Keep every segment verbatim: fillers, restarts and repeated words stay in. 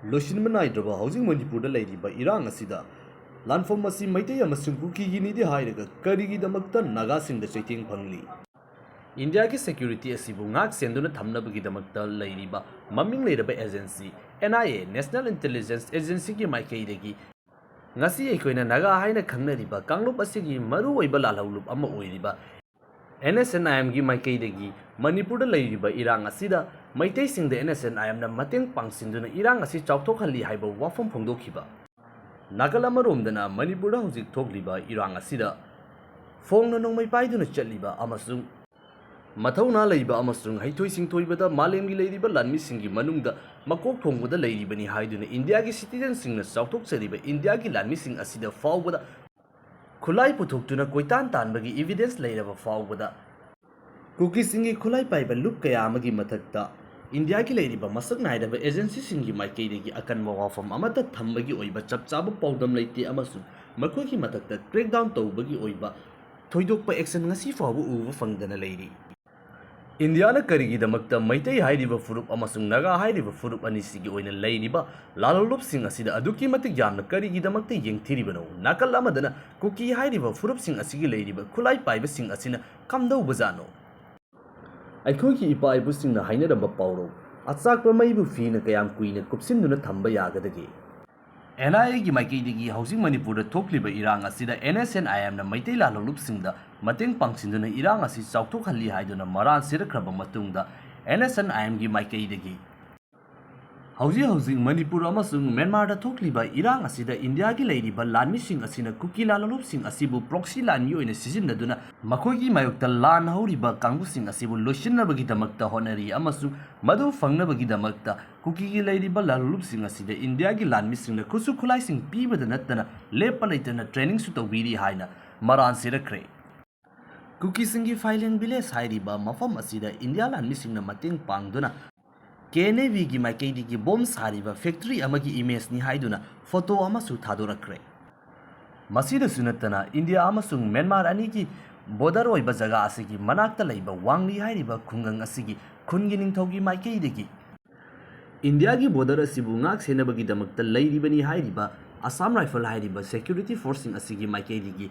ꯂꯣꯏꯁꯤꯟꯕ ꯅꯥꯏꯗ꯭ꯔꯕ ꯍꯧꯖꯤꯛ ꯃꯅꯤꯄꯨꯔꯗ ꯂꯩꯔꯤꯕ ꯏꯔꯥꯡ ꯑꯁꯤꯗ ꯂꯥꯟꯐꯝ ꯑꯁꯤ ꯃꯩꯇꯩ ꯑꯃꯁꯨꯡ ꯀꯨꯀꯤꯒꯤꯅꯤꯗꯤ ꯍꯥꯏꯔꯒ ꯀꯔꯤꯒꯤꯗꯃꯛꯇ ꯅꯥꯒꯥꯁꯤꯡꯗ ꯆꯩꯊꯦꯡ ꯐꯪꯂꯤ? ꯏꯟꯗꯤꯌꯥꯒꯤ ꯁꯦꯀ꯭ꯌꯨꯔꯤꯇꯤ ꯑꯁꯤꯕꯨ ꯉꯥꯛ ꯁꯦꯟꯗꯨꯅ ꯊꯝꯅꯕꯒꯤꯗꯃꯛꯇ ꯂꯩꯔꯤꯕ ꯃꯃꯤꯡ ꯂꯩꯔꯕ agency N I A, National Intelligence Agencyꯒꯤ ꯃꯥꯏꯀꯩꯗꯒꯤ ꯉꯁꯤ ꯑꯩꯈꯣꯏꯅ ꯅꯥꯒꯥ ꯍꯥꯏꯅ ꯈꯪꯅꯔꯤꯕ ꯀꯥꯡꯂꯨꯞ ꯑꯁꯤꯒꯤ ꯃꯔꯨꯑꯣꯏꯕ ꯂꯥꯜꯍꯧꯂꯨꯞ ꯑꯃ ꯑꯣꯏꯔꯤꯕ ꯑꯦꯟ ꯑꯦꯁ ꯑꯦꯟ ꯑꯥꯏ ꯑꯦꯝꯒꯤ ꯃꯥꯏꯀꯩꯗꯒꯤ ꯃꯅꯤꯄꯨꯔꯗ ꯂꯩꯔꯤꯕ ꯏꯔꯥꯡ ꯑꯁꯤꯗ ꯃꯩꯇꯩꯁꯤꯡꯗ ꯑꯦꯟ ꯑꯦꯁ ꯑꯦꯟ ꯑꯥꯏ ꯑꯦꯝꯅ ꯃꯇꯦꯡ ꯄꯥꯡꯁꯤꯟꯗꯨꯅ ꯏꯔꯥꯡ ꯑꯁꯤ ꯆꯥꯎꯊꯣꯛꯍꯜꯂꯤ ꯍꯥꯏꯕ ꯋꯥꯐꯝ ꯐꯣꯡꯗꯣꯛꯈꯤꯕ꯫ ꯅꯥꯀꯜ ꯑꯃꯔꯣꯝꯗꯅ ꯃꯅꯤꯄꯨꯔꯗ ꯍꯧꯖꯤꯛ ꯊꯣꯛꯂꯤꯕ ꯏꯔꯥꯡ ꯑꯁꯤꯗ ꯐꯣꯡꯅ ꯅꯣꯡꯃꯩ ꯄꯥꯏꯗꯨꯅ ꯆꯠꯂꯤꯕ ꯑꯃꯁꯨꯡ ꯃꯊꯧꯅꯥ ꯂꯩꯕ ꯑꯃꯁꯨꯡ ꯍꯩꯊꯣꯏ ꯁꯤꯡꯊꯣꯏꯕꯗ ꯃꯥꯂꯦꯝꯒꯤ ꯂꯩꯔꯤꯕ ꯂꯥꯟꯃꯤꯁꯤꯡꯒꯤ ꯃꯅꯨꯡꯗ ꯃꯀꯣꯛ ꯊꯣꯡꯕꯗ ꯂꯩꯔꯤꯕꯅꯤ ꯍꯥꯏꯗꯨꯅ ꯏꯟꯗꯤꯌꯥꯒꯤ ꯁꯤꯇꯤꯖꯟꯁꯤꯡꯅ ꯆꯥꯎꯊꯣꯛꯆꯔꯤꯕ ꯏꯟꯗꯤꯌꯥꯒꯤ ꯂꯥꯟꯃꯤꯁꯤꯡ ꯑꯁꯤꯗ ꯐꯥꯎꯕꯗ ꯈꯨꯠꯂꯥꯏ ꯄꯨꯊꯣꯛꯇꯨꯅ ꯀꯣꯏꯇꯥꯟ ꯇꯥꯟꯕꯒꯤ ꯏꯚꯤꯗꯦꯟꯁ ꯂꯩꯔꯕ ꯐꯥꯎꯕꯗ ꯀꯨꯀꯤꯁꯤꯡꯒꯤ ꯈꯨꯠꯂꯥꯏ ꯄꯥꯏꯕ ꯂꯨꯞ ꯀꯌꯥ ꯑꯃꯒꯤ ꯃꯊꯛꯇ ꯏꯟꯗꯤꯌꯥꯒꯤ ꯂꯩꯔꯤꯕ ꯃꯁꯛ ꯅꯥꯏꯔꯕ ꯑꯦꯖꯦꯟꯁꯤꯁꯤꯡꯒꯤ ꯃꯥꯏꯀꯩꯗꯒꯤ ꯑꯀꯟꯕ ꯋꯥꯐꯝ ꯑꯃꯠꯇ ꯊꯝꯕꯒꯤ ꯑꯣꯏꯕ ꯆꯞ ꯆꯥꯕ ꯄꯥꯎꯗꯝ ꯂꯩꯇꯦ ꯑꯃꯁꯨꯡ ꯃꯈꯣꯏꯒꯤ ꯃꯊꯛꯇ ꯀ꯭ꯔꯦꯛꯗꯥꯎꯟ ꯇꯧꯕꯒꯤ ꯑꯣꯏꯕ ꯊꯣꯏꯗꯣꯛꯄ ꯑꯦꯛꯁꯟ ꯉꯁꯤ ꯐꯥꯎꯕ ꯎꯕ ꯐꯪꯗꯅ ꯂꯩꯔꯤ꯫ ꯏꯟꯗꯤꯌꯥꯅ ꯀꯔꯤꯒꯤꯗꯃꯛꯇ ꯃꯩꯇꯩ ꯍꯥꯏꯔꯤꯕ ꯐꯨꯔꯨꯞ ꯑꯃꯁꯨꯡ ꯅꯥꯒꯥ ꯍꯥꯏꯔꯤꯕ ꯐꯨꯔꯨꯞ ꯑꯅꯤꯁꯤꯒꯤ ꯑꯣꯏꯅ ꯂꯩꯔꯤꯕ ꯂꯥꯂꯣꯡꯂꯨꯞꯁꯤꯡ ꯑꯁꯤꯗ ꯑꯗꯨꯛꯀꯤ ꯃꯇꯤꯛ ꯌꯥꯝꯅ ꯀꯔꯤꯒꯤꯗꯃꯛꯇ ꯌꯦꯡꯊꯤꯔꯤꯕꯅꯣ? ꯅꯥꯀꯜ ꯑꯃꯗꯅ ꯀꯨꯀꯤ ꯍꯥꯏꯔꯤꯕ ꯐꯨꯔꯨꯞꯁꯤꯡ ꯑꯁꯤꯒꯤ ꯂꯩꯔꯤꯕ ꯈꯨꯠꯂꯥꯏ ꯄꯥꯏꯕꯁꯤꯡ ꯑꯁꯤꯅ ꯀꯝꯗꯧꯕꯖꯥꯠꯅꯣ? ꯑꯩꯈꯣꯏꯒꯤ ꯏꯄꯥ ꯏꯄꯨꯁꯤꯡꯅ ꯍꯥꯏꯅꯔꯝꯕ ꯄꯥꯎꯔꯧ, "ꯑꯆꯥꯛꯄ ꯃꯩꯕꯨ ꯐꯤꯅ ꯀꯌꯥꯝ ꯀꯨꯏꯅ ꯀꯨꯞꯁꯤꯟꯗꯨꯅ ꯊꯝꯕ ꯌꯥꯒꯗꯒꯦ?" ꯑꯦꯟ ꯑꯥꯏ ꯑꯦꯒꯤ ꯃꯥꯏꯀꯩꯗꯒꯤ ꯍꯧꯖꯤꯛ ꯃꯅꯤꯄꯨꯔꯗ ꯊꯣꯛꯂꯤꯕ ꯏꯔꯥꯡ ꯑꯁꯤꯗ ꯑꯦꯟ ꯑꯦꯁ ꯑꯦꯟ ꯑꯥꯏ ꯑꯦꯝꯅ ꯃꯩꯇꯩ ꯂꯥꯜꯍꯧꯂꯨꯞꯁꯤꯡꯗ ꯃꯇꯦꯡ ꯄꯥꯡꯁꯤꯟꯗꯨꯅ ꯏꯔꯥꯡ ꯑꯁꯤ ꯆꯥꯎꯊꯣꯛꯍꯜꯂꯤ ꯍꯥꯏꯗꯨꯅ ꯃꯔꯥꯜ ꯁꯤꯔꯛꯈ꯭ꯔꯕ ꯃꯇꯨꯡꯗ ꯑꯦꯟ ꯑꯦꯁ ꯑꯦꯟ ꯑꯥꯏ ꯑꯦꯝꯒꯤ ꯃꯥꯏꯀꯩꯗꯒꯤ ꯍꯧꯖꯤꯛ ꯍꯧꯖꯤꯛ ꯃꯅꯤꯄꯨꯔ ꯑꯃꯁꯨꯡ ꯃ꯭ꯌꯥꯟꯃꯥꯔꯗ ꯊꯣꯛꯂꯤꯕ ꯏꯔꯥꯡ ꯑꯁꯤꯗ ꯏꯟꯗꯤꯌꯥꯒꯤ ꯂꯩꯔꯤꯕ ꯂꯥꯟꯃꯤꯁꯤꯡ ꯑꯁꯤꯅ ꯀꯨꯀꯤ ꯂꯥꯜꯍꯧꯂꯨꯞꯁꯤꯡ ꯑꯁꯤꯕꯨ ꯄ꯭ꯔꯣꯛꯁꯤ ꯂꯥꯟꯃꯤ ꯑꯣꯏꯅ ꯁꯤꯖꯤꯟꯅꯗꯨꯅ ꯃꯈꯣꯏꯒꯤ ꯃꯥꯌꯣꯛꯇ ꯂꯥꯟ ꯍꯧꯔꯤꯕ ꯀꯥꯡꯕꯨꯁꯤꯡ ꯑꯁꯤꯕꯨ ꯂꯣꯏꯁꯤꯟꯅꯕꯒꯤꯗꯃꯛꯇ ꯍꯣꯠꯅꯔꯤ ꯑꯃꯁꯨꯡ ꯃꯗꯨ ꯐꯪꯅꯕꯒꯤꯗꯃꯛꯇ ꯀꯨꯀꯤꯒꯤ ꯂꯩꯔꯤꯕ ꯂꯥꯜꯍꯧꯂꯨꯞꯁꯤꯡ ꯑꯁꯤꯗ ꯏꯟꯗꯤꯌꯥꯒꯤ ꯂꯥꯟꯃꯤꯁꯤꯡꯅ ꯈꯨꯠꯁꯨ ꯈꯨꯠꯂꯥꯏꯁꯤꯡ ꯄꯤꯕꯗ ꯅꯠꯇꯅ ꯂꯦꯞꯄ ꯂꯩꯇꯅ ꯇ꯭ꯔꯦꯅꯤꯡꯁꯨ ꯇꯧꯕꯤꯔꯤ ꯍꯥꯏꯅ ꯃꯔꯥꯜ ꯁꯤꯔꯛꯈ꯭ꯔꯦ꯫ ꯀꯨꯀꯤꯁꯤꯡꯒꯤ ꯐꯥꯏꯂꯦꯟ ꯚꯤꯂꯦꯖ ꯍꯥꯏꯔꯤꯕ ꯃꯐꯝ ꯑꯁꯤꯗ ꯏꯟꯗꯤꯌꯥ ꯂꯥꯟꯃꯤꯁꯤꯡꯅ ꯃꯇꯦꯡ ꯄꯥꯡꯗꯨꯅ ꯀꯦ ꯑꯦꯟ ꯑꯦ ꯕꯤꯒꯤ ꯃꯥꯏꯀꯩꯗꯒꯤ ꯕꯣꯝ ꯁꯥꯔꯤꯕ ꯐꯦꯛꯇꯔꯤ ꯑꯃꯒꯤ ꯏꯃꯦꯖꯅꯤ ꯍꯥꯏꯗꯨꯅ ꯐꯣꯇꯣ ꯑꯃꯁꯨ ꯊꯥꯗꯣꯔꯛꯈ꯭ꯔꯦ꯫ ꯃꯁꯤꯗꯁꯨ ꯅꯠꯇꯅ ꯏꯟꯗꯤꯌꯥ ꯑꯃꯁꯨꯡ ꯃ꯭ꯌꯥꯟꯃꯥꯔ ꯑꯅꯤꯒꯤ ꯕꯣꯔꯗꯔ ꯑꯣꯏꯕ ꯖꯒꯥ ꯑꯁꯤꯒꯤ ꯃꯅꯥꯛꯇ ꯂꯩꯕ ꯋꯥꯡꯂꯤ ꯍꯥꯏꯔꯤꯕ ꯈꯨꯡꯒꯪ ꯑꯁꯤꯒꯤ ꯈꯨꯟꯒꯤ ꯅꯤꯡꯊꯧꯒꯤ ꯃꯥꯏꯀꯩꯗꯒꯤ ꯏꯟꯗꯤꯌꯥꯒꯤ ꯕꯣꯔꯗꯔ ꯑꯁꯤꯕꯨ ꯉꯥꯛ ꯁꯦꯟꯅꯕꯒꯤꯗꯃꯛꯇ ꯂꯩꯔꯤꯕꯅꯤ ꯍꯥꯏꯔꯤꯕ ꯑꯁꯥꯝ ꯔꯥꯏꯐꯜ ꯍꯥꯏꯔꯤꯕ ꯁꯦꯀ꯭ꯌꯨꯔꯤꯇꯤ ꯐꯣꯔꯁꯁꯤꯡ ꯑꯁꯤꯒꯤ ꯃꯥꯏꯀꯩꯗꯒꯤ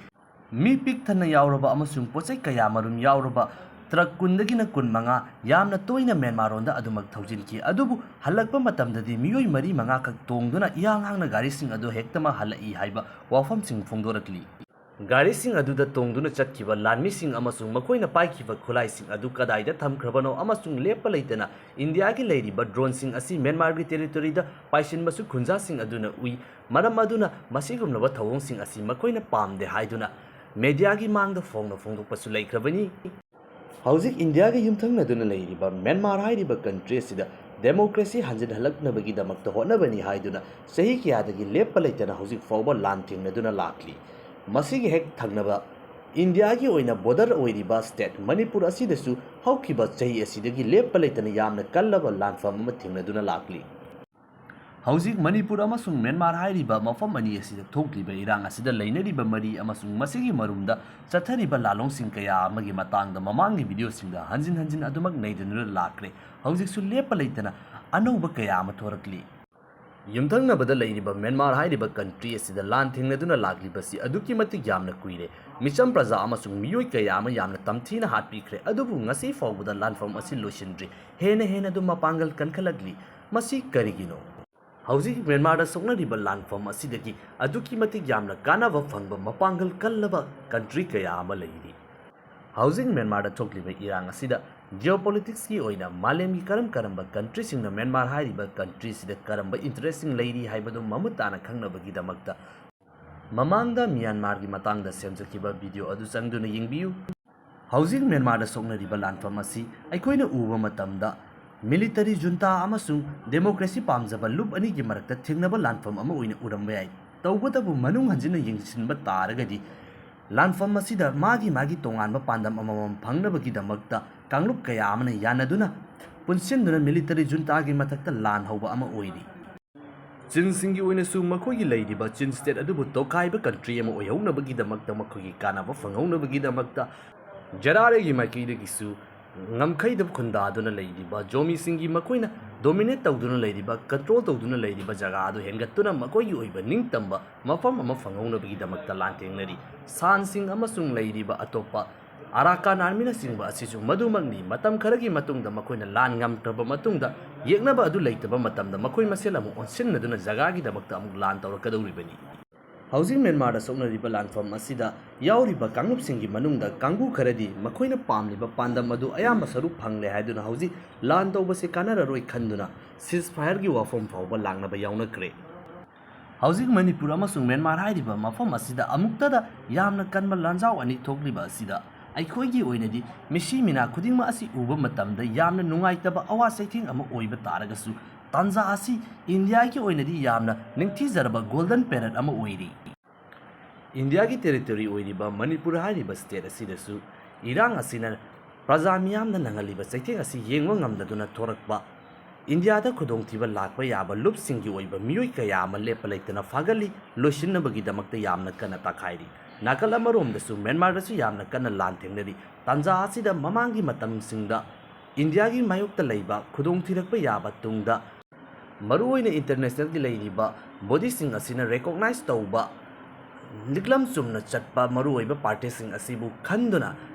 ꯃꯤ ꯄꯤꯛ ꯊꯟꯅ ꯌꯥꯎꯔꯕ ꯑꯃꯁꯨꯡ ꯄꯣꯠꯆꯩ ꯀꯌꯥ ꯃꯔꯨꯝ ꯌꯥꯎꯔꯕ ꯇ꯭ꯔꯛ ꯀꯨꯟꯗꯒꯤꯅ ꯀꯨꯟꯃꯉꯥ ꯌꯥꯝꯅ ꯇꯣꯏꯅ ꯃ꯭ꯌꯥꯟꯃꯥꯔꯔꯣꯝꯗ ꯑꯗꯨꯃꯛ ꯊꯧꯖꯤꯟꯈꯤ꯫ ꯑꯗꯨꯕꯨ ꯍꯜꯂꯛꯄ ꯃꯇꯝꯗꯗꯤ ꯃꯤꯑꯣꯏ ꯃꯔꯤ ꯃꯉꯥꯈꯛ ꯇꯣꯡꯗꯨꯅ ꯏꯍꯥꯡ ꯍꯥꯡꯅ ꯒꯥꯔꯤꯁꯤꯡ ꯑꯗꯨ ꯍꯦꯛꯇꯃꯛ ꯍꯜꯂꯛꯏ ꯍꯥꯏꯕ ꯋꯥꯐꯝꯁꯤꯡ ꯐꯣꯡꯗꯣꯔꯛꯂꯤ꯫ ꯒꯥꯔꯤꯁꯤꯡ ꯑꯗꯨꯗ ꯇꯣꯡꯗꯨꯅ ꯆꯠꯈꯤꯕ ꯂꯥꯟꯃꯤꯁꯤꯡ ꯑꯃꯁꯨꯡ ꯃꯈꯣꯏꯅ ꯄꯥꯏꯈꯤꯕ ꯈꯨꯠꯂꯥꯏꯁꯤꯡ ꯑꯗꯨ ꯀꯗꯥꯏꯗ ꯊꯝꯈ꯭ꯔꯕꯅꯣ ꯑꯃꯁꯨꯡ ꯂꯦꯞꯄ ꯂꯩꯇꯅ ꯏꯟꯗꯤꯌꯥꯒꯤ ꯂꯩꯔꯤꯕ ꯗ꯭ꯔꯣꯟꯁꯤꯡ ꯑꯁꯤ ꯃ꯭ꯌꯥꯟꯃꯥꯔꯒꯤ ꯇꯦꯔꯤꯇꯣꯔꯤꯗ ꯄꯥꯏꯁꯤꯟꯕꯁꯨ ꯈꯨꯟꯖꯥꯁꯤꯡ ꯑꯗꯨꯅ ꯎꯏ꯫ ꯃꯔꯝ ꯑꯗꯨꯅ ꯃꯁꯤꯒꯨꯝꯂꯕ ꯊꯧꯑꯣꯡꯁꯤꯡ ꯑꯁꯤ ꯃꯈꯣꯏꯅ ꯄꯥꯝꯗꯦ ꯍꯥꯏꯗꯨꯅ ꯃꯦꯗꯤꯌꯥꯒꯤ ꯃꯥꯡꯗ ꯐꯣꯡꯅ ꯐꯣꯡꯗꯣꯛꯄꯁꯨ ꯂꯩꯈ꯭ꯔꯕꯅꯤ꯫ ꯍꯧꯖꯤꯛ ꯏꯟꯗꯤꯌꯥꯒ ꯌꯨꯝꯊꯪꯅꯗꯨꯅ ꯂꯩꯔꯤꯕ ꯃ꯭ꯌꯥꯟꯃꯥꯔ ꯍꯥꯏꯔꯤꯕ ꯀꯟꯇ꯭ꯔꯤ ꯑꯁꯤꯗ ꯗꯦꯃꯣꯀ꯭ꯔꯦꯁꯤ ꯍꯟꯖꯤꯟꯍꯜꯂꯛꯅꯕꯒꯤꯗꯃꯛꯇ ꯍꯣꯠꯅꯕꯅꯤ ꯍꯥꯏꯗꯨꯅ ꯆꯍꯤ ꯀꯌꯥꯗꯒꯤ ꯂꯦꯞꯄ ꯂꯩꯇꯅ ꯍꯧꯖꯤꯛ ꯐꯥꯎꯕ ꯂꯥꯟ ꯊꯦꯡꯅꯗꯨꯅ ꯂꯥꯛꯂꯤ꯫ ꯃꯁꯤꯒꯤ ꯍꯦꯛ ꯊꯪꯅꯕ ꯏꯟꯗꯤꯌꯥꯒꯤ ꯑꯣꯏꯅ ꯕꯣꯔꯗꯔ ꯑꯣꯏꯔꯤꯕ ꯁ꯭ꯇꯦꯠ ꯃꯅꯤꯄꯨꯔ ꯑꯁꯤꯗꯁꯨ ꯍꯧꯈꯤꯕ ꯆꯍꯤ ꯑꯁꯤꯗꯒꯤ ꯂꯦꯞꯄ ꯂꯩꯇꯅ ꯌꯥꯝꯅ ꯀꯜꯂꯕ ꯂꯥꯟꯐꯝ ꯑꯃ ꯊꯦꯡꯅꯗꯨꯅ ꯂꯥꯛꯂꯤ꯫ ꯍꯧꯖꯤꯛ ꯃꯅꯤꯄꯨꯔ ꯑꯃꯁꯨꯡ ꯃ꯭ꯌꯥꯟꯃꯥꯔ ꯍꯥꯏꯔꯤꯕ ꯃꯐꯝ ꯑꯅꯤ ꯑꯁꯤꯗ ꯊꯣꯛꯂꯤꯕ ꯏꯔꯥꯡ ꯑꯁꯤꯗ ꯂꯩꯅꯔꯤꯕ ꯃꯔꯤ ꯑꯃꯁꯨꯡ ꯃꯁꯤꯒꯤ ꯃꯔꯨꯝꯗ ꯆꯠꯊꯔꯤꯕ ꯂꯥꯂꯣꯡꯁꯤꯡ ꯀꯌꯥ ꯑꯃꯒꯤ ꯃꯇꯥꯡꯗ ꯃꯃꯥꯡꯒꯤ ꯚꯤꯗꯤꯑꯣꯁꯤꯡꯗ ꯍꯟꯖꯤꯟ ꯍꯟꯖꯤꯟ ꯑꯗꯨꯃꯛ ꯅꯩꯅꯗꯨꯅ ꯂꯥꯛꯈ꯭ꯔꯦ꯫ ꯍꯧꯖꯤꯛꯁꯨ ꯂꯦꯞꯄ ꯂꯩꯇꯅ ꯑꯅꯧꯕ ꯀꯌꯥ ꯑꯃ ꯊꯣꯔꯛꯂꯤ꯫ ꯌꯨꯝꯊꯪꯅꯕꯗ ꯂꯩꯔꯤꯕ ꯃ꯭ꯌꯥꯟꯃꯥꯔ ꯍꯥꯏꯔꯤꯕ ꯀꯟꯇ꯭ꯔꯤ ꯑꯁꯤꯗ ꯂꯥꯟ ꯊꯦꯡꯅꯗꯨꯅ ꯂꯥꯛꯂꯤꯕꯁꯤ ꯑꯗꯨꯛꯀꯤ ꯃꯇꯤꯛ ꯌꯥꯝꯅ ꯀꯨꯏꯔꯦ꯫ ꯃꯤꯆꯝ ꯄ꯭ꯔꯖꯥ ꯑꯃꯁꯨꯡ ꯃꯤꯑꯣꯏ ꯀꯌꯥ ꯑꯃ ꯌꯥꯝꯅ ꯇꯝꯊꯤꯅ ꯍꯥꯠꯄꯤꯈ꯭ꯔꯦ, ꯑꯗꯨꯕꯨ ꯉꯁꯤ ꯐꯥꯎꯕꯗ ꯂꯥꯟꯐꯝ ꯑꯁꯤ ꯂꯣꯏꯁꯤꯟꯗ꯭ꯔꯤ꯫ ꯍꯦꯟꯅ ꯍꯦꯟꯅ ꯑꯗꯨꯝ ꯃꯄꯥꯡꯒꯜ ꯀꯟꯈꯠꯂꯛꯂꯤ꯫ ꯃꯁꯤ ꯀꯔꯤꯒꯤꯅꯣ? ꯍꯧꯖꯤꯛ ꯃ꯭ꯌꯥꯟꯃꯥꯔꯗ ꯁꯣꯛꯅꯔꯤꯕ ꯂꯥꯟꯐꯝ ꯑꯁꯤꯗꯒꯤ ꯑꯗꯨꯛꯀꯤ ꯃꯇꯤꯛ ꯌꯥꯝꯅ ꯀꯥꯟꯅꯕ ꯐꯪꯕ ꯃꯄꯥꯡꯒꯜ ꯀꯜꯂꯕ ꯀꯟꯇ꯭ꯔꯤ ꯀꯌꯥ ꯑꯃ ꯂꯩꯔꯤ꯫ ꯍꯧꯖꯤꯛ ꯃ꯭ꯌꯥꯟꯃꯥꯔꯗ ꯊꯣꯛꯂꯤꯕ ꯏꯔꯥꯡ ꯑꯁꯤꯗ ꯖꯤꯑꯣꯄꯣꯂꯤꯇꯤꯛꯁꯀꯤ ꯑꯣꯏꯅ ꯃꯥꯂꯦꯝꯒꯤ ꯀꯔꯝ ꯀꯔꯝꯕ ꯀꯟꯇ꯭ꯔꯤꯁꯤꯡꯅ ꯃ꯭ꯌꯥꯟꯃꯥꯔ ꯍꯥꯏꯔꯤꯕ ꯀꯟꯇ꯭ꯔꯤꯁꯤꯗ ꯀꯔꯝꯕ ꯏꯟꯇꯔꯦꯁꯁꯤꯡ ꯂꯩꯔꯤ ꯍꯥꯏꯕꯗꯨ ꯃꯃꯨꯠ ꯇꯥꯅ ꯈꯪꯅꯕꯒꯤꯗꯃꯛꯇ ꯃꯃꯥꯡꯗ ꯃ꯭ꯌꯥꯟꯃꯥꯔꯒꯤ ꯃꯇꯥꯡꯗ ꯁꯦꯝꯖꯈꯤꯕ ꯚꯤꯗꯤꯑꯣ ꯑꯗꯨ ꯆꯪꯗꯨꯅ ꯌꯦꯡꯕꯤꯌꯨ꯫ ꯍꯧꯖꯤꯛ ꯃ꯭ꯌꯥꯟꯃꯥꯔꯗ ꯁꯣꯛꯅꯔꯤꯕ ꯂꯥꯟꯐꯝ ꯑꯁꯤ ꯑꯩꯈꯣꯏꯅ ꯎꯕ ꯃꯇꯝꯗ ꯃꯤꯂꯤꯇꯔꯤ ꯖꯨꯟꯇꯥ ꯑꯃꯁꯨꯡ ꯗꯦꯃꯣꯀ꯭ꯔꯦꯁꯤ ꯄꯥꯝꯖꯕ ꯂꯨꯞ ꯑꯅꯤꯒꯤ ꯃꯔꯛꯇ ꯊꯦꯡꯅꯕ ꯂꯥꯟꯐꯝ ꯑꯃ ꯑꯣꯏꯅ ꯎꯔꯝꯕ ꯌꯥꯏ꯫ ꯇꯧꯕꯇꯕꯨ ꯃꯅꯨꯡ ꯍꯟꯖꯤꯟꯅ ꯌꯦꯡꯁꯤꯟꯕ ꯇꯥꯔꯒꯗꯤ ꯂꯥꯟꯐꯝ ꯑꯁꯤꯗ ꯃꯥꯒꯤ ꯃꯥꯒꯤ ꯇꯣꯉꯥꯟꯕ ꯄꯥꯟꯗꯝ ꯑꯃꯃꯝ ꯐꯪꯅꯕꯒꯤꯗꯃꯛꯇ ꯀꯥꯡꯂꯨꯞ ꯀꯌꯥ ꯑꯃꯅ ꯌꯥꯅꯗꯨꯅ ꯄꯨꯟꯁꯤꯟꯗꯨꯅ ꯃꯤꯂꯤꯇꯔꯤ ꯖꯨꯟꯇꯥꯒꯤ ꯃꯊꯛꯇ ꯂꯥꯟ ꯍꯧꯕ ꯑꯃ ꯑꯣꯏꯔꯤ꯫ ꯆꯤꯟꯁꯤꯡꯒꯤ ꯑꯣꯏꯅꯁꯨ ꯃꯈꯣꯏꯒꯤ ꯂꯩꯔꯤꯕ ꯆꯤꯟ ꯁ꯭ꯇꯦꯠ ꯑꯗꯨꯕꯨ ꯇꯣꯈꯥꯏꯕ ꯀꯟꯇ꯭ꯔꯤ ꯑꯃ ꯑꯣꯏꯍꯧꯅꯕꯒꯤꯗꯃꯛꯇ, ꯃꯈꯣꯏꯒꯤ ꯀꯥꯟꯅꯕ ꯐꯪꯍꯧꯅꯕꯒꯤꯗꯃꯛꯇ ꯖꯦꯔꯥꯔꯦꯒꯤ ꯃꯥꯏꯀꯩꯗꯒꯤꯁꯨ ꯉꯝꯈꯩꯗ ꯈꯨꯟꯗꯥꯗꯨꯅ ꯂꯩꯔꯤꯕ ꯖꯣꯃꯤꯁꯤꯡꯒꯤ ꯃꯈꯣꯏꯅ dominate ꯇꯧꯗꯨꯅ ꯂꯩꯔꯤꯕ, control ꯇꯧꯗꯨꯅ ꯂꯩꯔꯤꯕ ꯖꯒꯥ ꯑꯗꯨ ꯍꯦꯟꯒꯠꯇꯨꯅ ꯃꯈꯣꯏꯒꯤ ꯑꯣꯏꯕ ꯅꯤꯡꯇꯝꯕ ꯃꯐꯝ ꯑꯃ ꯐꯪꯍꯧꯅꯕꯒꯤꯗꯃꯛꯇ ꯂꯥꯟꯊꯦꯡꯅꯔꯤ꯫ ꯁꯥꯟꯁꯤꯡ ꯑꯃꯁꯨꯡ ꯂꯩꯔꯤꯕ ꯑꯇꯣꯞꯄ ꯑꯔꯥꯀꯥꯟ ꯑꯥꯔꯃꯤꯅꯆꯤꯡꯕ ꯑꯁꯤꯁꯨ ꯃꯗꯨꯃꯛꯅꯤ꯫ ꯃꯇꯝ ꯈꯔꯒꯤ ꯃꯇꯨꯡꯗ ꯃꯈꯣꯏꯅ ꯂꯥꯟ ꯉꯝꯈ꯭ꯔꯕ ꯃꯇꯨꯡꯗ ꯌꯦꯛꯅꯕ ꯑꯗꯨ ꯂꯩꯇꯕ ꯃꯇꯝꯗ ꯃꯈꯣꯏ ꯃꯁꯦꯜ ꯑꯃꯨꯛ ꯑꯣꯟꯁꯤꯟꯅꯗꯨꯅ ꯖꯒꯥꯒꯤꯗꯃꯛꯇ ꯑꯃꯨꯛ ꯂꯥꯟ ꯇꯧꯔꯛꯀꯗꯧꯔꯤꯕꯅꯤ꯫ ꯍꯧꯖꯤꯛ ꯃ꯭ꯌꯥꯟꯃꯥꯔꯗ ꯁꯣꯛꯅꯔꯤꯕ ꯂꯥꯟꯐꯝ ꯑꯁꯤꯗ ꯌꯥꯎꯔꯤꯕ ꯀꯥꯡꯂꯨꯞꯁꯤꯡꯒꯤ ꯃꯅꯨꯡꯗ ꯀꯥꯡꯕꯨ ꯈꯔꯗꯤ ꯃꯈꯣꯏꯅ ꯄꯥꯝꯂꯤꯕ ꯄꯥꯟꯗꯝ ꯑꯗꯨ ꯑꯌꯥꯝꯕ ꯁꯔꯨꯛ ꯐꯪꯂꯦ ꯍꯥꯏꯗꯨꯅ ꯍꯧꯖꯤꯛ ꯂꯥꯟ ꯇꯧꯕꯁꯤ ꯀꯥꯟꯅꯔꯔꯣꯏ ꯈꯟꯗꯨꯅ ceasefire ꯒꯤ ꯋꯥꯐꯝ ꯐꯥꯎꯕ ꯂꯥꯡꯅꯕ ꯌꯥꯎꯅꯈ꯭ꯔꯦ꯫ ꯍꯧꯖꯤꯛ ꯃꯅꯤꯄꯨꯔ ꯑꯃꯁꯨꯡ ꯃ꯭ꯌꯥꯟꯃꯥꯔ ꯍꯥꯏꯔꯤꯕ ꯃꯐꯝ ꯑꯁꯤꯗ ꯑꯃꯨꯛꯇꯗ ꯌꯥꯝꯅ ꯀꯟꯕ ꯂꯥꯟꯖꯥꯎ ꯑꯅꯤ ꯊꯣꯛꯂꯤꯕ ꯑꯁꯤꯗ ꯑꯩꯈꯣꯏꯒꯤ ꯑꯣꯏꯅꯗꯤ ꯃꯤꯁꯤ ꯃꯤꯅꯥ ꯈꯨꯗꯤꯡꯃꯛ ꯑꯁꯤ ꯎꯕ ꯃꯇꯝꯗ ꯌꯥꯝꯅ ꯅꯨꯡꯉꯥꯏꯇꯕ ꯑꯋꯥ ꯆꯩꯊꯦꯡ ꯑꯃ ꯑꯣꯏꯕ ꯇꯥꯔꯒꯁꯨ, ꯇꯥꯟꯖꯥ ꯑꯁꯤ ꯏꯟꯗꯤꯌꯥꯒꯤ ꯑꯣꯏꯅꯗꯤ ꯌꯥꯝꯅ ꯅꯤꯡꯊꯤꯖꯔꯕ golden period ꯑꯃ ꯑꯣꯏꯔꯤ꯫ ꯏꯟꯗꯤꯌꯥꯒꯤ territory ꯑꯣꯏꯔꯤꯕ ꯃꯅꯤꯄꯨꯔ ꯍꯥꯏꯔꯤꯕ state ꯑꯁꯤꯗꯁꯨ ꯏꯔꯥꯡ ꯑꯁꯤꯅ ꯄ꯭ꯔꯖꯥ ꯃꯤꯌꯥꯝꯅ ꯅꯪꯍꯜꯂꯤꯕ ꯆꯩꯊꯦꯡ ꯑꯁꯤ ꯌꯦꯡꯕ ꯉꯝꯗꯗꯨꯅ ꯊꯣꯔꯛꯄ ꯏꯟꯗꯤꯌꯥꯗ ꯈꯨꯗꯣꯡꯊꯤꯕ ꯂꯥꯛꯄ ꯌꯥꯕ ꯂꯨꯞꯁꯤꯡꯒꯤ ꯑꯣꯏꯕ ꯃꯤꯑꯣꯏ ꯀꯌꯥ ꯑꯃ ꯂꯦꯞꯄ ꯂꯩꯇꯅ ꯐꯥꯒꯠꯂꯤ, ꯂꯣꯏꯁꯤꯟꯅꯕꯒꯤꯗꯃꯛꯇ ꯌꯥꯝꯅ ꯀꯟꯅ ꯇꯥꯛꯈꯥꯏꯔꯤ꯫ ꯅꯥꯀꯜ ꯑꯃꯔꯣꯝꯗꯁꯨ ꯃ꯭ꯌꯥꯟꯃꯥꯔꯗꯁꯨ ꯌꯥꯝꯅ ꯀꯟꯅ ꯂꯥꯟ ꯊꯦꯡꯅꯔꯤ꯫ ꯇꯥꯟꯖꯥ ꯑꯁꯤꯗ ꯃꯃꯥꯡꯒꯤ ꯃꯇꯝꯁꯤꯡꯗ ꯏꯟꯗꯤꯌꯥꯒꯤ ꯃꯥꯌꯣꯛꯇ ꯂꯩꯕ ꯈꯨꯗꯣꯡꯊꯤꯔꯛꯄ ꯌꯥꯕ ꯇꯨꯡꯗ ꯃꯔꯨꯑꯣꯏꯅ international ꯒꯤ ꯂꯩꯔꯤꯕ body ꯁꯤꯡ ꯑꯁꯤꯅ recognize ꯇꯧꯕ ꯂꯤꯛꯂꯝ ꯆꯨꯝꯅ ꯆꯠꯄ ꯃꯔꯨꯑꯣꯏꯕ party ꯁꯤꯡ ꯑꯁꯤꯕꯨ ꯈꯟꯗꯨꯅ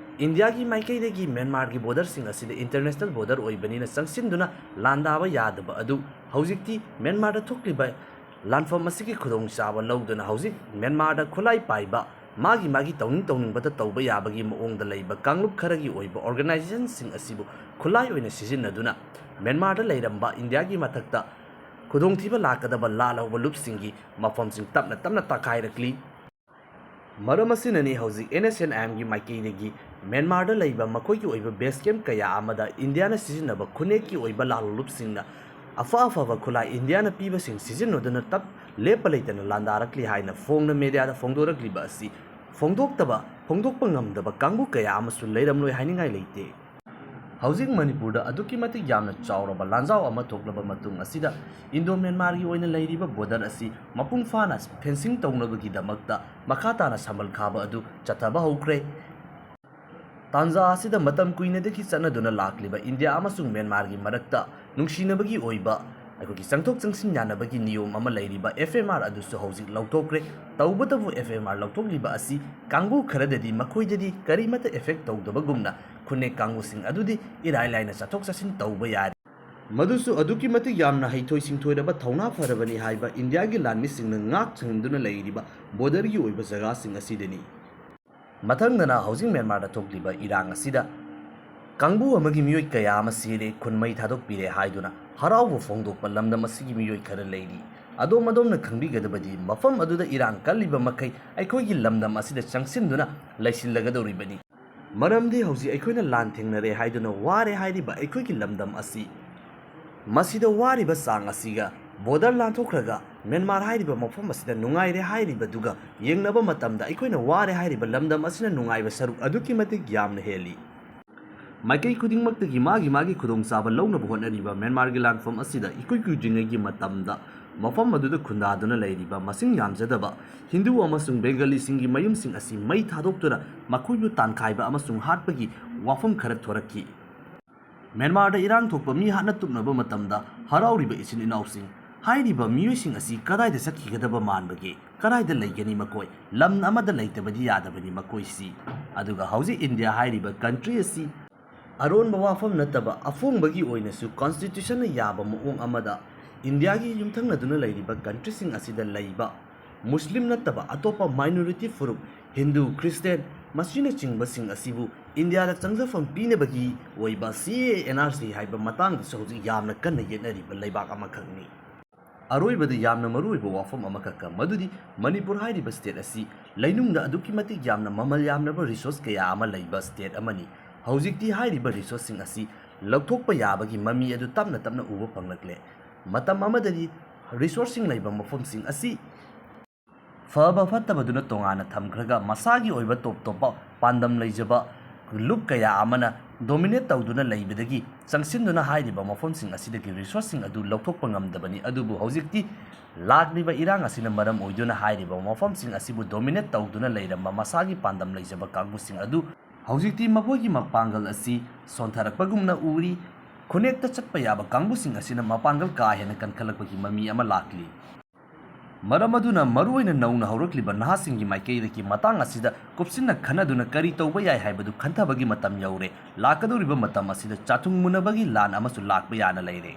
ꯏꯟꯗꯤꯌꯥꯒꯤ ꯃꯥꯏꯀꯩꯗꯒꯤ ꯃ꯭ꯌꯥꯟꯃꯥꯔꯒꯤ border ꯁꯤꯡ ꯑꯁꯤꯗ international border ꯑꯣꯏꯕꯅꯤꯅ ꯆꯪꯁꯤꯟꯗꯨꯅ ꯂꯥꯟꯗꯥꯕ ꯌꯥꯗꯕ ꯑꯗꯨ ꯍꯧꯖꯤꯛꯇꯤ ꯃ꯭ꯌꯥꯟꯃꯥꯔꯗ ꯊꯣꯛꯂꯤꯕ ꯂꯥꯟꯐꯝ ꯑꯁꯤꯒꯤ ꯈꯨꯗꯣꯡꯆꯥꯕ ꯂꯧꯗꯨꯅ ꯍꯧꯖꯤꯛ ꯃ꯭ꯌꯥꯟꯃꯥꯔꯗ ꯈꯨꯠꯂꯥꯏ ꯄꯥꯏꯕ ꯃꯥꯒꯤ ꯃꯥꯒꯤ ꯇꯧꯅꯤꯡ ꯇꯧꯅꯤꯡꯕꯗ ꯇꯧꯕ ꯌꯥꯕꯒꯤ ꯃꯑꯣꯡꯗ ꯂꯩꯕ ꯀꯥꯡꯂꯨꯞ ꯈꯔꯒꯤ ꯑꯣꯏꯕ organization ꯁꯤꯡ ꯑꯁꯤꯕꯨ ꯈꯨꯠꯂꯥꯏ ꯑꯣꯏꯅ ꯁꯤꯖꯤꯟꯅꯗꯨꯅ ꯃ꯭ꯌꯥꯟꯃꯥꯔꯗ ꯂꯩꯔꯝꯕ ꯏꯟꯗꯤꯌꯥꯒꯤ ꯃꯊꯛꯇ ꯈꯨꯗꯣꯡꯊꯤꯕ ꯂꯥꯛꯀꯗꯕ ꯂꯥꯜꯍꯧꯕ ꯂꯨꯞꯁꯤꯡꯒꯤ ꯃꯐꯝꯁꯤꯡ ꯇꯞꯅ ꯇꯞꯅ ꯇꯥꯛꯈꯥꯏꯔꯛꯂꯤ꯫ ꯃꯔꯝ ꯑꯁꯤꯅꯅꯤ ꯍꯧꯖꯤꯛ NSCN-IM ꯒꯤ ꯃꯥꯏꯀꯩꯗꯒꯤ ꯃ꯭ꯌꯥꯟꯃꯥꯔꯗ ꯂꯩꯕ ꯃꯈꯣꯏꯒꯤ ꯑꯣꯏꯕ base camp ꯀꯌꯥ ꯑꯃꯗ ꯏꯟꯗꯤꯌꯥꯅ ꯁꯤꯖꯤꯟꯅꯕ ꯈꯨꯠꯅꯦꯛꯀꯤ ꯑꯣꯏꯕ ꯂꯥꯜꯍꯧ ꯂꯨꯞꯁꯤꯡꯅ ꯑꯐ ꯑꯐꯕ ꯈꯨꯠꯂꯥꯏ ꯏꯟꯗꯤꯌꯥꯅ ꯄꯤꯕꯁꯤꯡ ꯁꯤꯖꯤꯟꯅꯗꯨꯅ ꯇꯞ ꯂꯦꯞꯄ ꯂꯩꯇꯅ ꯂꯥꯟꯗꯥꯔꯛꯂꯤ ꯍꯥꯏꯅ ꯐꯣꯡꯅ ꯃꯦꯗꯤꯌꯥꯗ ꯐꯣꯡꯗꯣꯔꯛꯂꯤꯕ ꯑꯁꯤ ꯐꯣꯡꯗꯣꯛꯇꯕ, ꯐꯣꯡꯗꯣꯛꯄ ꯉꯝꯗꯕ ꯀꯥꯡꯕꯨ ꯀꯌꯥ ꯑꯃꯁꯨ ꯂꯩꯔꯝꯂꯣꯏ ꯍꯥꯏꯅꯤꯡꯉꯥꯏ ꯂꯩꯇꯦ꯫ ꯍꯧꯖꯤꯛ ꯃꯅꯤꯄꯨꯔꯗ ꯑꯗꯨꯛꯀꯤ ꯃꯇꯤꯛ ꯌꯥꯝꯅ ꯆꯥꯎꯔꯕ ꯂꯥꯟꯖꯥꯎ ꯑꯃ ꯊꯣꯛꯂꯕ ꯃꯇꯨꯡ ꯑꯁꯤꯗ ꯏꯟꯗꯣ ꯃ꯭ꯌꯥꯟꯃꯥꯔꯒꯤ ꯑꯣꯏꯅ ꯂꯩꯔꯤꯕ border ꯑꯁꯤ ꯃꯄꯨꯡ ꯐꯥꯅ fencing ꯇꯧꯅꯕꯒꯤꯗꯃꯛꯇ ꯃꯈꯥ ꯇꯥꯅ ꯁꯝꯕꯜ ꯈꯥꯕ ꯑꯗꯨ ꯆꯠꯊꯕ ꯍꯧꯈ꯭ꯔꯦ꯫ ꯇꯥꯟꯖꯥ ꯑꯁꯤꯗ ꯃꯇꯝ ꯀꯨꯏꯅꯗꯒꯤ ꯆꯠꯅꯗꯨꯅ ꯂꯥꯛꯂꯤꯕ ꯏꯟꯗꯤꯌꯥ ꯑꯃꯁꯨꯡ ꯃ꯭ꯌꯥꯟꯃꯥꯔꯒꯤ ꯃꯔꯛꯇ ꯅꯨꯡꯁꯤꯅꯕꯒꯤ ꯑꯣꯏꯕ ꯑꯩꯈꯣꯏꯒꯤ ꯆꯪꯊꯣꯛ ꯆꯪꯁꯤꯟ ꯌꯥꯅꯕꯒꯤ ꯅꯤꯌꯣꯝ ꯑꯃ ꯂꯩꯔꯤꯕ F M R ꯑꯗꯨꯁꯨ ꯍꯧꯖꯤꯛ ꯂꯧꯊꯣꯛꯈ꯭ꯔꯦ꯫ ꯇꯧꯕꯇꯕꯨ F M R ꯂꯧꯊꯣꯛꯂꯤꯕ ꯑꯁꯤ ꯀꯥꯡꯕꯨ ꯈꯔꯗꯗꯤ ꯃꯈꯣꯏꯗꯗꯤ ꯀꯔꯤꯃꯠꯇ effect ꯇꯧꯗꯕꯒꯨꯝꯅ ꯈꯨꯟꯅꯦꯛ ꯀꯥꯡꯕꯨꯁꯤꯡ ꯑꯗꯨꯗꯤ ꯏꯔꯥꯏ ꯂꯥꯏꯅ ꯆꯠꯊꯣꯛ ꯆꯠꯁꯤꯟ ꯇꯧꯕ ꯌꯥꯔꯤ꯫ ꯃꯗꯨꯁꯨ ꯑꯗꯨꯛꯀꯤ ꯃꯇꯤꯛ ꯌꯥꯝꯅ ꯍꯩꯊꯣꯏ ꯁꯤꯡꯊꯣꯏꯔꯕ ꯊꯧꯅꯥ ꯐꯔꯕꯅꯤ ꯍꯥꯏꯕ ꯏꯟꯗꯤꯌꯥꯒꯤ ꯂꯥꯟꯃꯤꯁꯤꯡꯅ ꯉꯥꯛ ꯁꯦꯟꯗꯨꯅ ꯂꯩꯔꯤꯕ borderꯒꯤ ꯑꯣꯏꯕ ꯖꯒꯥꯁꯤꯡ ꯑꯁꯤꯗꯅꯤ꯫ ꯃꯊꯪꯗꯅ ꯍꯧꯖꯤꯛ ꯃ꯭ꯌꯥꯟꯃꯥꯔꯗ ꯊꯣꯛꯂꯤꯕ ꯏꯔꯥꯡ ꯑꯁꯤꯗ ꯀꯥꯡꯕꯨ ꯑꯃꯒꯤ ꯃꯤꯑꯣꯏ ꯀꯌꯥ ꯑꯃ ꯁꯤꯔꯦ, ꯈꯨꯟ ꯃꯩ ꯊꯥꯗꯣꯛꯄꯤꯔꯦ ꯍꯥꯏꯗꯨꯅ ꯍꯔꯥꯎꯕ ꯐꯣꯡꯗꯣꯛꯄ ꯂꯝꯗꯝ ꯑꯁꯤꯒꯤ ꯃꯤꯑꯣꯏ ꯈꯔ ꯂꯩꯔꯤ꯫ ꯑꯗꯣꯝ ꯑꯗꯣꯝꯅ ꯈꯪꯕꯤꯒꯗꯕꯗꯤ, ꯃꯐꯝ ꯑꯗꯨꯗ ꯏꯔꯥꯡ ꯀꯜꯂꯤꯕ ꯃꯈꯩ ꯑꯩꯈꯣꯏꯒꯤ ꯂꯝꯗꯝ ꯑꯁꯤꯗ ꯆꯪꯁꯤꯟꯗꯨꯅ ꯂꯩꯁꯤꯜꯂꯒꯗꯧꯔꯤꯕꯅꯤ꯫ ꯃꯔꯝꯗꯤ ꯍꯧꯖꯤꯛ ꯑꯩꯈꯣꯏꯅ ꯂꯥꯟ ꯊꯦꯡꯅꯔꯦ ꯍꯥꯏꯗꯨꯅ ꯋꯥꯔꯦ ꯍꯥꯏꯔꯤꯕ ꯑꯩꯈꯣꯏꯒꯤ ꯂꯝꯗꯝ ꯑꯁꯤ ꯃꯁꯤꯗ ꯋꯥꯔꯤꯕ ꯆꯥꯡ ꯑꯁꯤꯒ border ꯂꯥꯟꯊꯣꯛꯈ꯭ꯔꯒ ꯃ꯭ꯌꯥꯟꯃꯥꯔ ꯍꯥꯏꯔꯤꯕ ꯃꯐꯝ ꯑꯁꯤꯗ ꯅꯨꯡꯉꯥꯏꯔꯦ ꯍꯥꯏꯔꯤꯕꯗꯨꯒ ꯌꯦꯡꯅꯕ ꯃꯇꯝꯗ, ꯑꯩꯈꯣꯏꯅ ꯋꯥꯔꯦ ꯍꯥꯏꯔꯤꯕ ꯂꯝꯗꯝ ꯑꯁꯤꯅ ꯅꯨꯡꯉꯥꯏꯕ ꯁꯔꯨꯛ ꯑꯗꯨꯛꯀꯤ ꯃꯇꯤꯛ ꯌꯥꯝꯅ ꯍꯦꯜꯂꯤ꯫ ꯃꯥꯏꯀꯩ ꯈꯨꯗꯤꯡꯃꯛꯇꯒꯤ ꯃꯥꯒꯤ ꯃꯥꯒꯤ ꯈꯨꯗꯣꯡꯆꯥꯕ ꯂꯧꯅꯕ ꯍꯣꯠꯅꯔꯤꯕ ꯃ꯭ꯌꯥꯟꯃꯥꯔꯒꯤ ꯂꯥꯟꯐꯝ ꯑꯁꯤꯗ ꯏꯀꯨꯏ ꯀꯨꯏꯗ꯭ꯔꯤꯉꯩꯒꯤ ꯃꯇꯝꯗ ꯃꯐꯝ ꯑꯗꯨꯗ ꯈꯨꯟꯗꯥꯗꯨꯅ ꯂꯩꯔꯤꯕ ꯃꯁꯤꯡ ꯌꯥꯝꯖꯗꯕ ꯍꯤꯟꯗꯨ ꯑꯃꯁꯨꯡ ꯕꯦꯡꯒꯂꯤꯁꯤꯡꯒꯤ ꯃꯌꯨꯝꯁꯤꯡ ꯑꯁꯤ ꯃꯩ ꯊꯥꯗꯣꯛꯇꯨꯅ ꯃꯈꯣꯏꯕꯨ ꯇꯥꯟꯈꯥꯏꯕ ꯑꯃꯁꯨꯡ ꯍꯥꯠꯄꯒꯤ ꯋꯥꯐꯝ ꯈꯔ ꯊꯣꯔꯛꯈꯤ꯫ ꯃ꯭ꯌꯥꯟꯃꯥꯔꯗ ꯏꯔꯥꯡ ꯊꯣꯛꯄ ꯃꯤ ꯍꯥꯠꯅ ꯇꯨꯞꯅꯕ ꯃꯇꯝꯗ ꯍꯔꯥꯎꯔꯤꯕ ꯏꯆꯤꯟ ꯏꯅꯥꯎꯁꯤꯡ, ꯍꯥꯏꯔꯤꯕ ꯃꯤꯑꯣꯏꯁꯤꯡ ꯑꯁꯤ ꯀꯗꯥꯏꯗ ꯆꯠꯈꯤꯒꯗꯕ ꯃꯥꯟꯕꯒꯦ? ꯀꯗꯥꯏꯗ ꯂꯩꯒꯅꯤ ꯃꯈꯣꯏ? ꯂꯝ ꯑꯃꯗ ꯂꯩꯇꯕꯗꯤ ꯌꯥꯗꯕꯅꯤ ꯃꯈꯣꯏꯁꯤ꯫ ꯑꯗꯨꯒ ꯍꯧꯖꯤꯛ ꯏꯟꯗꯤꯌꯥ ꯍꯥꯏꯔꯤꯕ country ꯑꯁꯤ ꯑꯔꯣꯟꯕ ꯋꯥꯐꯝ ꯅꯠꯇꯕ ꯑꯐꯣꯡꯕꯒꯤ ꯑꯣꯏꯅꯁꯨ constitutionꯅ ꯌꯥꯕ ꯃꯑꯣꯡ ꯑꯃꯗ ꯏꯟꯗꯤꯌꯥꯒꯤ ꯌꯨꯝꯊꯪꯅꯗꯨꯅ ꯂꯩꯔꯤꯕ countryꯁꯤꯡ ꯑꯁꯤꯗ ꯂꯩꯕ ꯃꯨꯁꯂꯤꯝ ꯅꯠꯇꯕ ꯑꯇꯣꯞꯄ minority ꯐꯨꯔꯨꯞ, ꯍꯤꯟꯗꯨ, ꯈ꯭ꯔꯤꯁꯇꯤꯌꯥꯟ, ꯃꯁꯤꯅꯆꯤꯡꯕꯁꯤꯡ ꯑꯁꯤꯕꯨ ꯏꯟꯗꯤꯌꯥꯗ ꯆꯪꯖꯐꯝ ꯄꯤꯅꯕꯒꯤ ꯑꯣꯏꯕ C A A N R C ꯍꯥꯏꯕ ꯃꯇꯥꯡꯗꯁꯨ ꯍꯧꯖꯤꯛ ꯌꯥꯝꯅ ꯀꯟꯅ ꯌꯦꯠꯅꯔꯤꯕ ꯂꯩꯕꯥꯛ ꯑꯃꯈꯛꯅꯤ꯫ ꯑꯔꯣꯏꯕꯗ ꯌꯥꯝꯅ ꯃꯔꯨꯑꯣꯏꯕ ꯋꯥꯐꯝ ꯑꯃꯈꯛꯀ, ꯃꯗꯨꯗꯤ ꯃꯅꯤꯄꯨꯔ ꯍꯥꯏꯔꯤꯕ state ꯑꯁꯤ ꯂꯩꯅꯨꯡꯗ ꯑꯗꯨꯛꯀꯤ ꯃꯇꯤꯛ ꯌꯥꯝꯅ ꯃꯃꯜ ꯌꯥꯝꯂꯕ resource ꯀꯌꯥ ꯑꯃ ꯂꯩꯕ state ꯑꯃꯅꯤ꯫ ꯍꯧꯖꯤꯛꯇꯤ ꯍꯥꯏꯔꯤꯕ resourceꯁꯤꯡ ꯑꯁꯤ ꯂꯧꯊꯣꯛꯄ ꯌꯥꯕꯒꯤ ꯃꯃꯤ ꯑꯗꯨ ꯇꯞꯅ ꯇꯞꯅ ꯎꯕ ꯐꯪꯂꯛꯂꯦ꯫ ꯃꯇꯝ ꯑꯃꯗꯗꯤ resourceꯁꯤꯡ ꯂꯩꯕ ꯃꯐꯝꯁꯤꯡ ꯑꯁꯤ ꯐꯕ ꯐꯠꯇꯕꯗꯨꯅ ꯇꯣꯉꯥꯟꯅ ꯊꯝꯈ꯭ꯔꯒ, ꯃꯁꯥꯒꯤ ꯑꯣꯏꯕ ꯇꯣꯞ ꯇꯣꯞꯄ ꯄꯥꯟꯗꯝ ꯂꯩꯖꯕ ꯂꯨꯞ ꯀꯌꯥ ꯑꯃꯅ dominate ꯇꯧꯗꯨꯅ ꯂꯩꯕꯗꯒꯤ ꯆꯪꯁꯤꯟꯗꯨꯅ ꯍꯥꯏꯔꯤꯕ ꯃꯐꯝꯁꯤꯡ ꯑꯁꯤꯗꯒꯤ resourceꯁꯤꯡ ꯑꯗꯨ ꯂꯧꯊꯣꯛꯄ ꯉꯝꯗꯕꯅꯤ꯫ ꯑꯗꯨꯕꯨ ꯍꯧꯖꯤꯛꯇꯤ ꯂꯥꯛꯂꯤꯕ ꯏꯔꯥꯡ ꯑꯁꯤꯅ ꯃꯔꯝ ꯑꯣꯏꯗꯨꯅ ꯍꯥꯏꯔꯤꯕ ꯃꯐꯝꯁꯤꯡ ꯑꯁꯤꯕꯨ dominate ꯇꯧꯗꯨꯅ ꯂꯩꯔꯝꯕ ꯃꯁꯥꯒꯤ ꯄꯥꯟꯗꯝ ꯂꯩꯖꯕ ꯀꯥꯡꯕꯨꯁꯤꯡ ꯑꯗꯨ ꯍꯧꯖꯤꯛꯇꯤ ꯃꯈꯣꯏꯒꯤ ꯃꯄꯥꯡꯒꯜ ꯑꯁꯤ ꯁꯣꯟꯊꯔꯛꯄꯒꯨꯝꯅ ꯎꯔꯤ꯫ ꯈꯨꯟꯅꯦꯛꯇ ꯆꯠꯄ ꯌꯥꯕ ꯀꯥꯡꯕꯨꯁꯤꯡ ꯑꯁꯤꯅ ꯃꯄꯥꯡꯒꯜ ꯀꯥ ꯍꯦꯟꯅ ꯀꯟꯈꯠꯂꯛꯄꯒꯤ ꯃꯃꯤ ꯑꯃ ꯂꯥꯛꯂꯤ꯫ ꯃꯔꯝ ꯑꯗꯨꯅ ꯃꯔꯨꯑꯣꯏꯅ ꯅꯧꯅ ꯍꯧꯔꯛꯂꯤꯕ ꯅꯍꯥꯁꯤꯡꯒꯤ ꯃꯥꯏꯀꯩꯗꯒꯤ ꯃꯇꯥꯡ ꯑꯁꯤꯗ ꯀꯨꯞꯁꯤꯟꯅ ꯈꯟꯅꯗꯨꯅ ꯀꯔꯤ ꯇꯧꯕ ꯌꯥꯏ ꯍꯥꯏꯕꯗꯨ ꯈꯟꯊꯕꯒꯤ ꯃꯇꯝ ꯌꯧꯔꯦ꯫ ꯂꯥꯛꯀꯗꯧꯔꯤꯕ ꯃꯇꯝ ꯑꯁꯤꯗ ꯆꯥꯊꯨꯡ ꯃꯨꯟꯅꯕꯒꯤ ꯂꯥꯟ ꯑꯃꯁꯨ ꯂꯥꯛꯄ ꯌꯥꯅ ꯂꯩꯔꯦ꯫